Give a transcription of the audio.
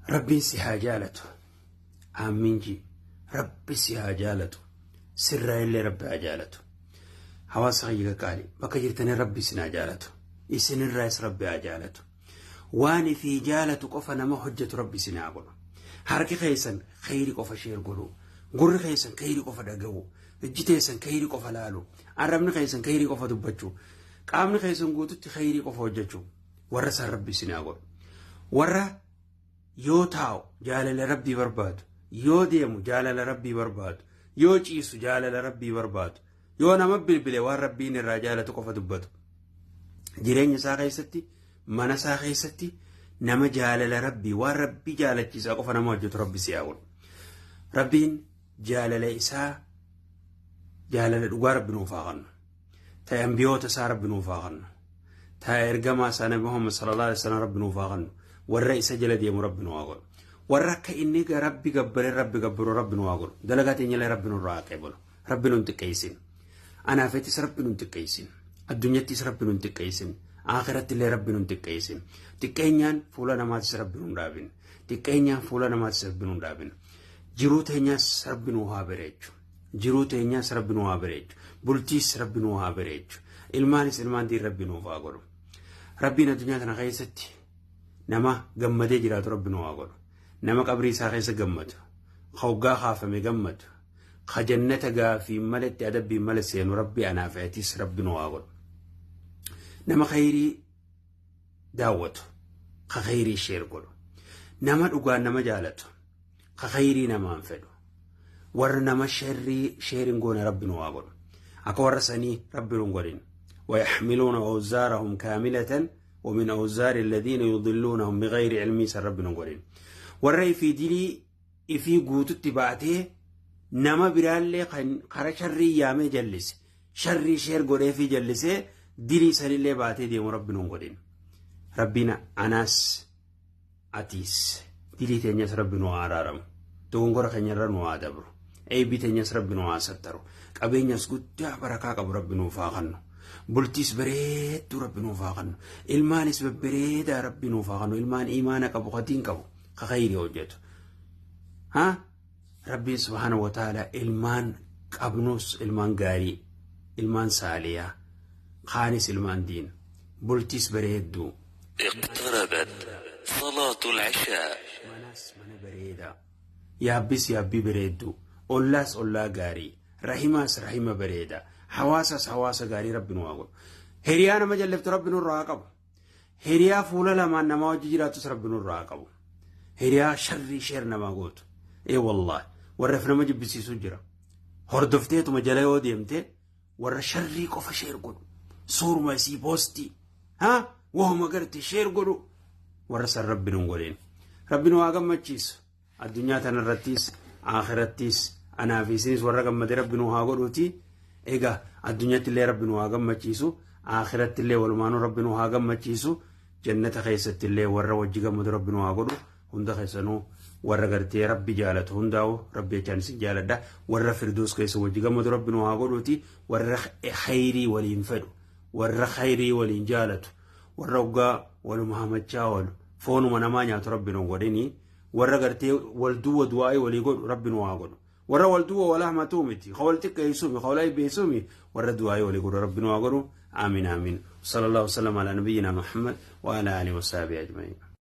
Rabbiin si haa jaalatu. Aamiin ji. Rabbi si haa jaalatu. Sirraa illee Rabbi haa jaalatu. Hawaasa kiyya qaqqaali. Bakka jirtanii Rabbi isin haa jaalatu. Isinirraas Rabbi haa jaalatu. Waan ifii jaalatu qofa nama hojjetu Rabbi isin haa godhu. Harki keessan kheyri qofa share godhu. Gurri keessan kheyri qofa dhaga'u. Ijji teessan kheyri qofa laalu. Arrabni keessan kheyri qofa dubbachuu. Qaamni keessan guututti kheyrii qofa hojjechuu. Warra san Rabbi isin haa godhu. Warra yoo taa'u jaalala Rabbii barbaadu. Yoo deemu jaalala Rabbii barbaadu. Yoo ciisu jaalala Rabbii barbaadu. Yoo nama bilbile waan Rabbiin irraa jaalatu qofa dubbatu. Jireenya isaa keessatti, mana isaa keessatti nama jaalala Rabbii waan Rabbii jaalachiisaa qofa nama hojjetu Rabbi si haa godhu. Rabbiin jaalala isaa jaalala dhugaa Rabbi nuuf haa kennu. Ta ambiyoota isaa Rabbi nuuf haa kennu. Ta ergamaa isaa Nabi Muhammad sallallahu alaihi wasallam Rabbi nuuf haa kennu. Warra isa jala deemu Rabbi nu haa godhu. Warra akka inni Rabbi gabbaree Rabbi gabbaru Rabbi nu haa godhu. Dalagaa teenyallee Rabbi nurraa haa qeebalu. Rabbi nun xiqqeessin. Anaafettis Rabbi nun xiqqeessin. Addunyattis Rabbi nun xiqqeessin. Akhiratti illee Rabbi nun xiqqeessin. Xiqqeenyaan fuula namaatis Rabbi nun dhaabin. Xiqqeenyaan fuula namaatis Rabbi nun dhaabin. Jiruu teenyaas Rabbi nu haa bareechu. Jiruu teenyaas Rabbi nu haa bareechu. Bultiis Rabbi nu haa bareechu. Ilmaanis ilmaan diin Rabbi nuuf haa godhu. Rabbiin addunyaa tana keessatti nama gammadee jiraatu Rabbi nu haa godhu. Nama qabrii isaa keessa gammadu. Hoggaa kaafame gammadu. Ka jannata gaafiin maletti adabbiin male seenu Rabbi anaaf atis Rabbi nu haa godhu. Nama khayrii daawwatu. Ka khayrii share godhu. Nama dhugaan nama jaalatu. Ka khayrii namaan fedhu. Warra nama sharrii share hin goone Rabbi nu haa godhu. Akka warra sanii Rabbi nu hin godhin. ويحملون أوزارهم كاملة ومن أوزار الذين يضلونهم بغير علم san Rabbi nu hin godhin. Warra ifii dilii ifii guututti baatee nama biraallee kan kara sharrii yaamee jallise sharrii share godheefii jallisee dilii sanillee baatee deemu Rabbi nu hin godhin. Rabbiin anaas atiis dilii teenyas Rabbi nu haa araaramu. Dogongora keenyarra nu haa dabru. Eebbii teenyas Rabbi nu haa sattaru. Qabeenyas guddaa barakaa qabu Rabbi nuuf haa kennu. Bultiis bareedduu Rabbi nuuf haa kennu. Ilmaanis babbareedaa Rabbi nuuf haa kennu. Ilmaan imaana qabu, katiin qabu, ka khayrii hojjetu. Ha? Rabbiin subhaanahu wa ta'ala ilmaan qabnus ilmaan gaarii, ilmaan saaliyaa, kaanis ilmaan diin, bultiis bareedduu. اقتربت صلاة العشاء. Manas mana bareedaa, yaabbis yaabbii bareedduu, ollaas ollaa gaarii, rahimaas rahima bareedaa, hawaasas hawaasa gaarii Rabbi nu haa godhu. Hiriyaa nama jalliftu Rabbi nurraa haa qabu. Hiriyaa fuula lamaan namaa wajji jiraatus Rabbi nurraa haa qabu. Hiriyaa sharrii share namaa gootu. Ee wallaahi warra nama jibbisiisu jira. Hordofteetuma jala yoo deemte warra sharrii qofa share godhu. Suuruma isii post. Ha? Wahuma garte share godhu. Warra san Rabbi nun godhin. Rabbi nu haa gammachiisu. Addunyaa tanarrattis akhirattis anaa fi isinis warra gammade Rabbi nu haa godhuuti. Egaa addunyatti illee Rabbi nu haa gammachiisu. Akhiratti illee walumaanuu Rabbi nu haa gammachiisu. Jannata keessatti illee warra wajji gammadu Rabbi nu haa godhu. Hunda keessanuu warra gartee Rabbi jaalatu hundaa'u Rabbi jechaan isin jaaladha. Warra Firdoos keessa wajji gammadu Rabbi nu haa godhuuti. Warra khayrii waliin fedhu. Warra khayrii waliin jaalatu. Warra hoggaa waluma hamachaa oolu. Foonuma namaa nyaatu Rabbi nu godhini. Warra gartee wal duwwa du'aa'ii walii godhu Rabbi nu haa godhu. Warra wal duwwa wal hamatu miti. Ka wal xiqqeessuu mi, ka wal aybeessuu mi, warra du'aa'ii walii godhu Rabbi nu haa godhu. Amiin amiin. Sallallahu wasallam ala nabiyyina Muhammad wa ala alihi wa sahbihi ajma'in.